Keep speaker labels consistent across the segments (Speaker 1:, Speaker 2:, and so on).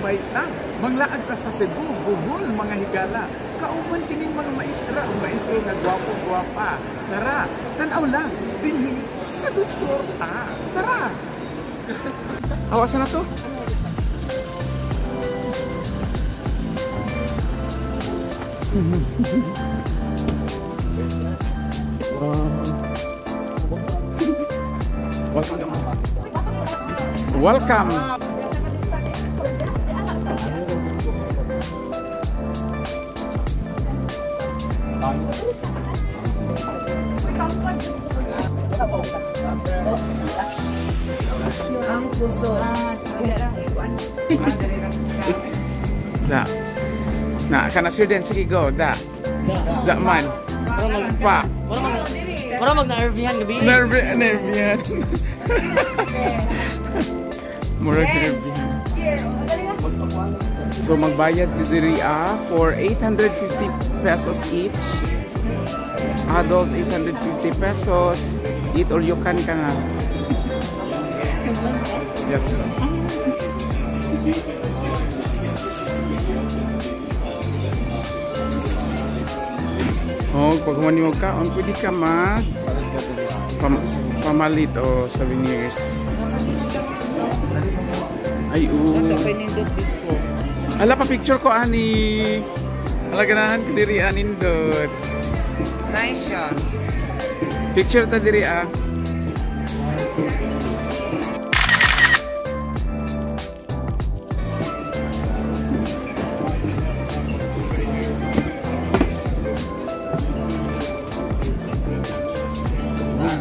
Speaker 1: Bike lang. Manglaag ta sa Cebu, Bohol, mga higala. Kauban kining mga maestra o maestro nga gwapo-gwapa. Tara, tanaw lang dinhi sa Good Store ta. Tara. Awasan na to. Welcome. Welcome.
Speaker 2: Ang puso.
Speaker 1: Da. Na, kana sir din, sige go, da. Da man. Pa.
Speaker 3: Mura mag na-nervihan gabi.
Speaker 1: Nervihan. Mura nervihan. So magbayad diri for 850 pesos each. Adult 850 pesos. Eat all you can ka nga. Yes sir. Oh, pag humani mo kaon, pwede ka mag pamalit o souvenirs. Ay, oo. Ala, pa picture ko ani. Ala, ganahan ko diri anindot.
Speaker 2: Nice siya.
Speaker 1: Picture ta diri ah.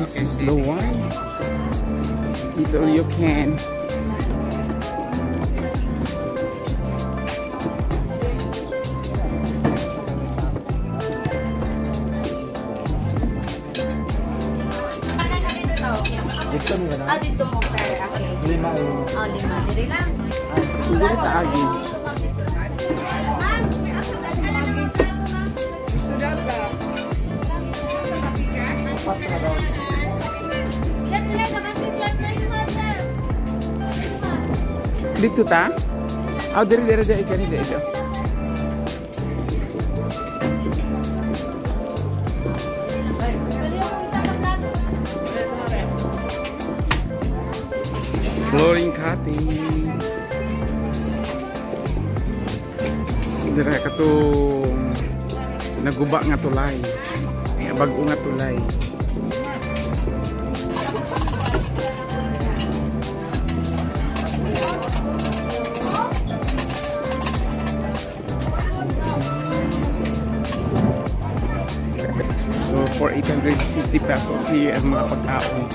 Speaker 1: This is the one. Eat all you can.
Speaker 4: Ah, dito mo per
Speaker 5: Lima.
Speaker 4: Oh, lima. Diri lang.
Speaker 1: Hindi na taagi.
Speaker 4: Ma'am, alam mo ma'am.
Speaker 1: Dito ta? Ah, diri diri diri kani diri. Flooring cutting. Dira katong naguba nga tulay. Ay, bag-o nga tulay. So for 850 pesos here ang mga pagkaon.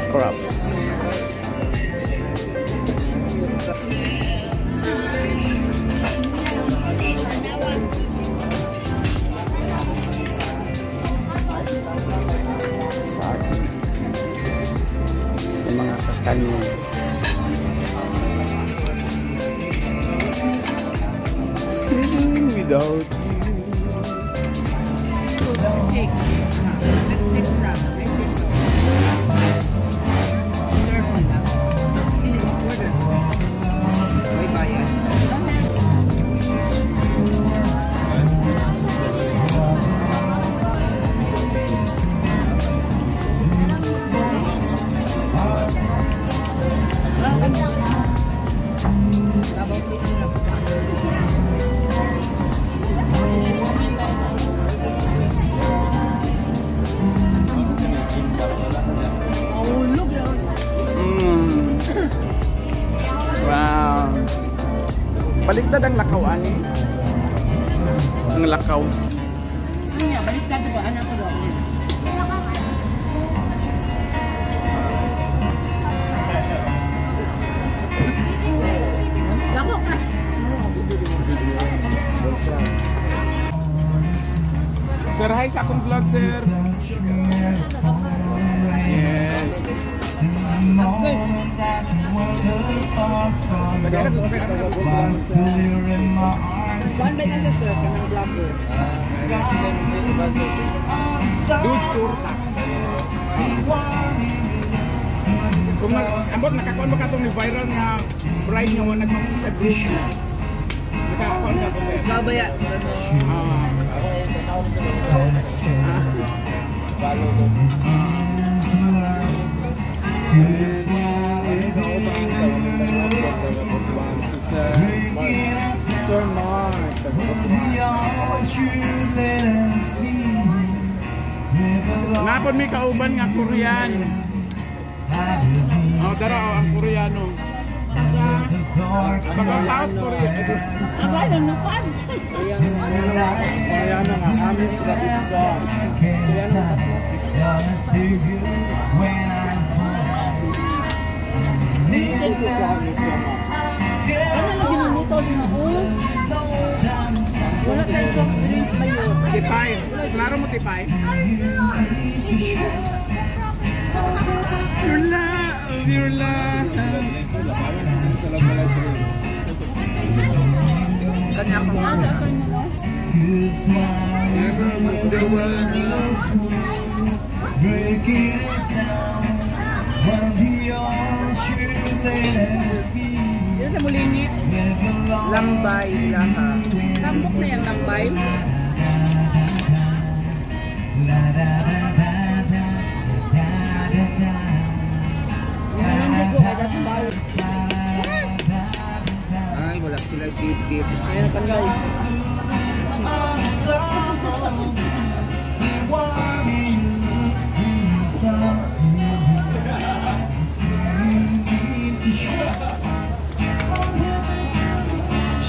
Speaker 1: Crabs. Saging. Yung mga kakanin. Living without you.
Speaker 2: Shake. Shake na. Serve mo lang. Order. May bayad.
Speaker 1: Wow. Baliktad ang lakaw ani. Ang lakaw.
Speaker 2: Ano niya? Baliktad ko. Anak ko daw.
Speaker 1: Sir, hi sa akong vlog, sir. Yes.
Speaker 2: Kuan ba na sa sir kanang vlogger?
Speaker 1: Dudes Torta. Kung ambot nakakuan ba katong ni viral nga bride nga wa nagmangkis sa group. Nakakuan ka to, sir.
Speaker 2: Ikaw ba ya?
Speaker 1: Ah.
Speaker 5: Sir Mark.
Speaker 1: Napon mi kauban nga Korean. Oh, dara oh, ang Koreano. Taga South Korea.
Speaker 2: Aba, nanupan.
Speaker 5: Koreano nga, amin sila dito.
Speaker 2: Ano na ginuluto niyo na? Wala tayong soft drinks ba yun?
Speaker 1: Tipay. Klaro mo tipay. Your love, your love.
Speaker 2: Kanya ko.
Speaker 1: Never wonder what
Speaker 2: Yun sa mulini. Lambay ilaha. Tambok na yung lambay. Ay, wala sila sipit. Ayan, tanggal.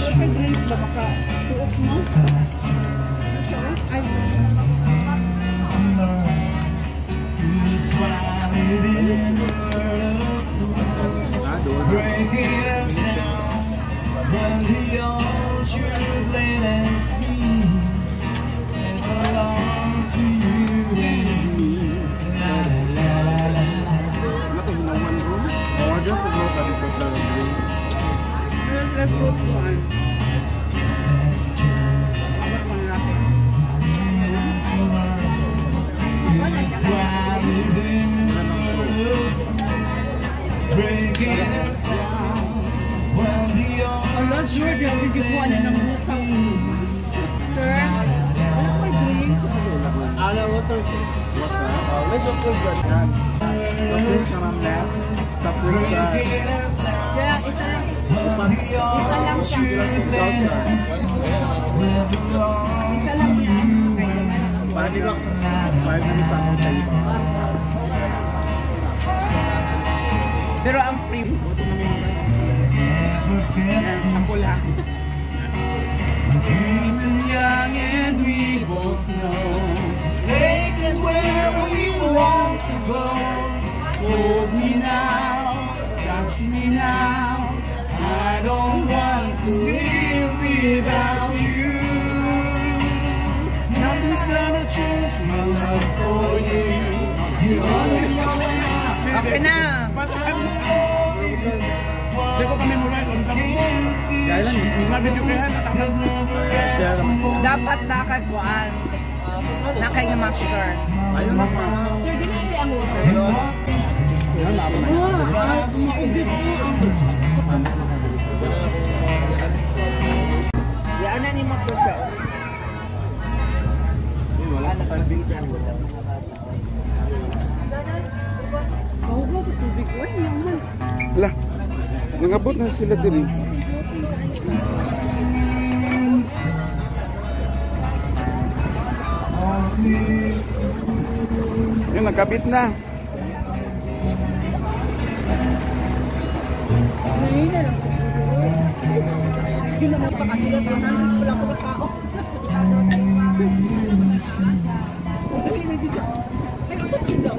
Speaker 2: Soft drinks ba maka tuok mo? Ay,
Speaker 1: Ano to, hinawan room?
Speaker 5: Order siguro ka dito sa drinks.
Speaker 2: Wala sila fruit one. Abot ko na natin.
Speaker 5: Wala nang fruit.
Speaker 2: Ala, sure, di ako hindi ko ano ng bukaw. Sir, wala ko drinks.
Speaker 5: Ala, water. Water. Let's of course, but yan. Sa drinks na ma'am, left. Sa fruits ka.
Speaker 4: Yeah, isa lang. Isa lang siya.
Speaker 2: Isa lang yan. Okay, naman.
Speaker 5: 5 minutes ako sa iba.
Speaker 2: Pero ang free.
Speaker 1: Yan, sa pula. Young and we both know Take us where we want to go. Hold me now, touch me now. I don't want to live without you. Nothing's gonna change my love for you. You always know.
Speaker 2: Okay na.
Speaker 1: Di ko kami memorize on
Speaker 5: Kaya lang.
Speaker 1: Mga video kaya natama.
Speaker 5: Share naman.
Speaker 2: Dapat nakakuan. Nakay nga master.
Speaker 5: Ayun lang pa.
Speaker 4: Sir, dili free ang water.
Speaker 5: Yan, laban na.
Speaker 2: Ah, maugit ko. Yan na ni mo siya.
Speaker 5: Yun, wala na pa
Speaker 2: Nagpapabida ko ng mga bata. Mahugaw sa tubig. Uy, naman.
Speaker 1: Lah, nangabot na sila diri. Yun, nagkabit na.
Speaker 2: Mahina lang siguro. Yun naman pakatilat. Wala ko tao. Dali na dito. Ay, usap din daw.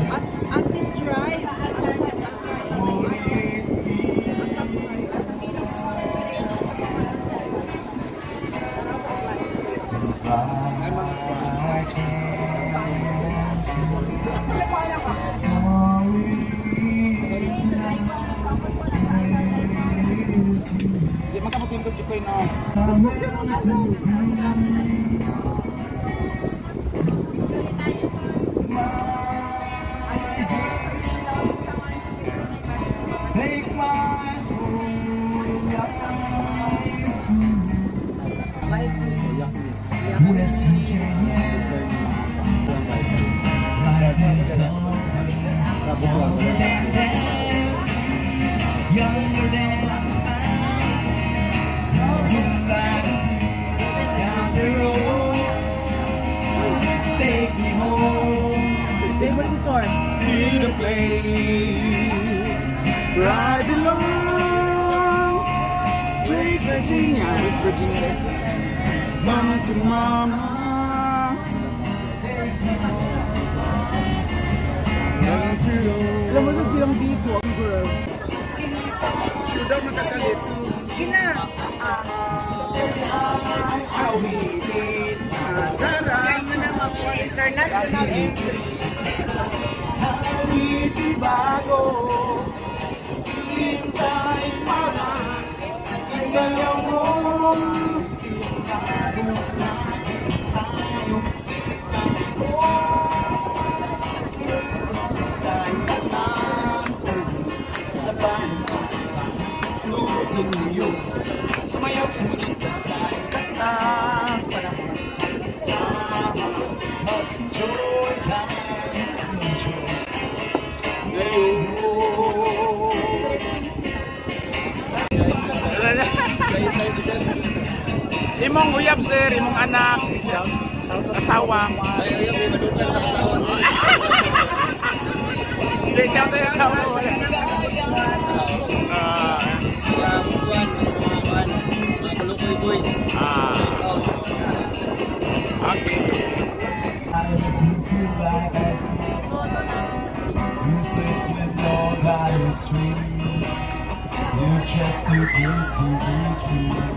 Speaker 2: At active drive.
Speaker 5: Mas ganun na lang. Take my Take me home to the place where I belong. West Virginia, West Virginia. Come to mama. Come to
Speaker 2: Alam mo silang dito, ang girl.
Speaker 1: Sure daw makakalis.
Speaker 2: Sige na.
Speaker 1: Awitin ang
Speaker 2: Kaya nga naman for international entry.
Speaker 1: Awitin bago. Hintay para isayaw mo. Sumayaw, sumugin ka sa katang panahon. Sama, mag-enjoy lang, enjoy. Ngayon. Imong uyab sir, imong anak, asawa. Hindi, shout out sa asawa. Ah. Okay.
Speaker 5: You're just too good to be true.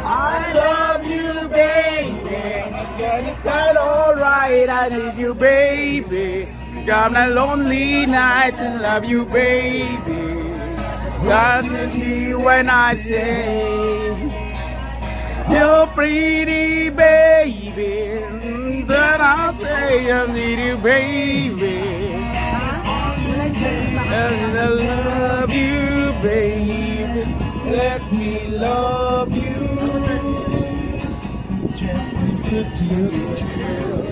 Speaker 1: I love you, baby. Again, it's quite alright. I need you, baby. Got a lonely night and love you, baby. Doesn't me when I say you're pretty, baby. Then I say I need you, baby. And I love you, baby. Let me love you. Just too good to be true.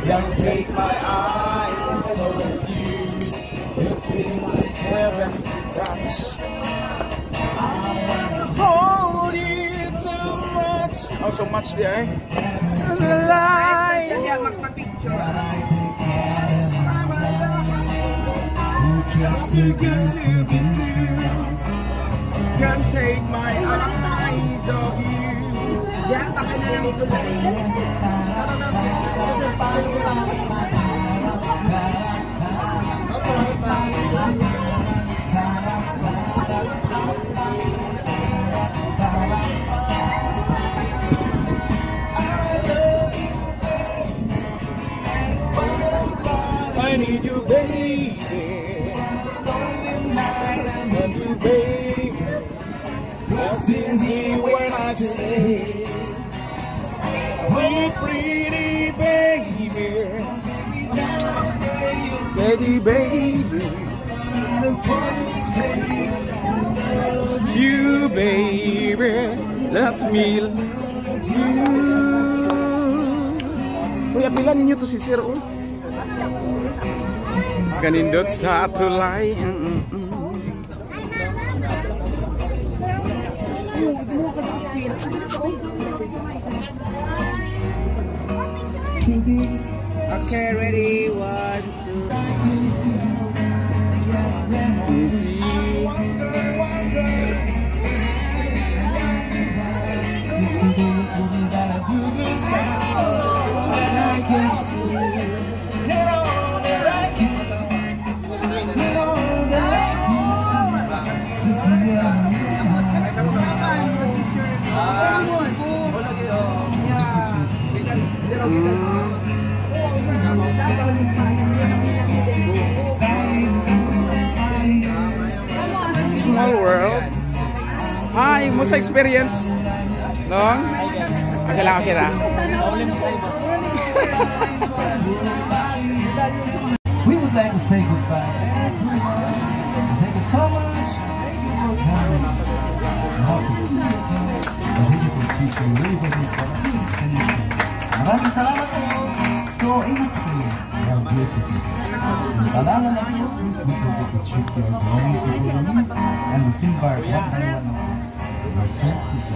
Speaker 1: Don't take my eyes off of you. You feel like heaven to touch. I wanna hold you too much. Oh, so much there. The light.
Speaker 2: Siya niya magpa-picture.
Speaker 1: Just too good to be true. Can't take my eyes off you.
Speaker 2: Diyan, baka na lang ito lang.
Speaker 1: I need you, baby. I love you, baby. Listen to when I say, we're pretty, baby. Baby, baby. You, baby. Let me love you. Kuya, pila ninyo to si Sir, oh. Kanindot sa tulay.
Speaker 2: Okay, ready? 1, 2.
Speaker 1: I can see. Hi, mo sa experience? Long? Okay lang, okay ra.
Speaker 3: Problems tayo ba?
Speaker 4: We would like to say goodbye, everyone. Thank you so much. Thank you for coming. I hope to see you again. Thank you for teaching me for this destination. Maraming salamat po. So, ingat po kayo. God bless you. Paalala lang po, please don't forget the trip you are going to Peru and disembark one by one. Your safety is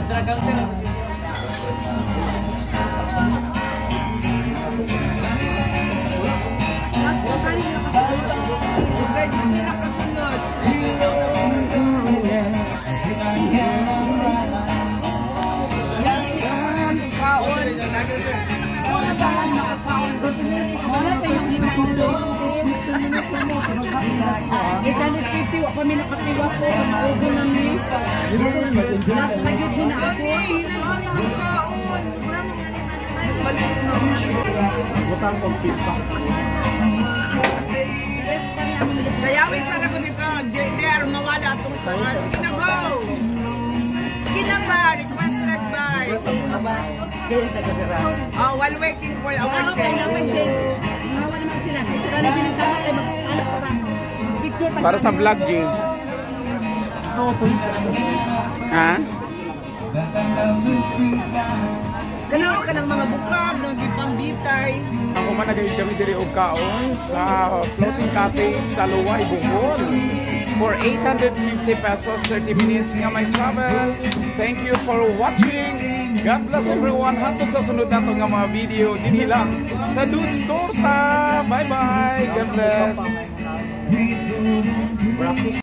Speaker 2: Last po, tayo nakasunod. Nakasunod. Kaon. Wala tayong 850, wa kami nakatiwas ko, naubo na mi. Last pa yun mi na ako.
Speaker 6: Hinay ko ni kaon. Balik na.
Speaker 5: Butang kong feedback.
Speaker 6: Sayawin sana ko dito, JBR, mawala itong kuhan. Sige na, go! Sige na ba? Requested by. Oh, while waiting for our
Speaker 2: Ah, okay,
Speaker 6: change.
Speaker 2: naman change. Mahawa naman sila. Sige, kala binagkamat ay mag-ano ka ba? Picture pa.
Speaker 1: Para sa vlog, Jane. Ha?
Speaker 6: Kanawa ka ng mga bukag, ng gipambitay.
Speaker 1: Ako man nagayud kami diri og kaon sa floating cottage sa Luway, Bohol. For 850 pesos, 30 minutes nga may travel. Thank you for watching. God bless everyone. Hantod sa sunod nato nga mga video dinhi lang sa Dudes Torta. Bye-bye. God bless.
Speaker 5: Breakfast.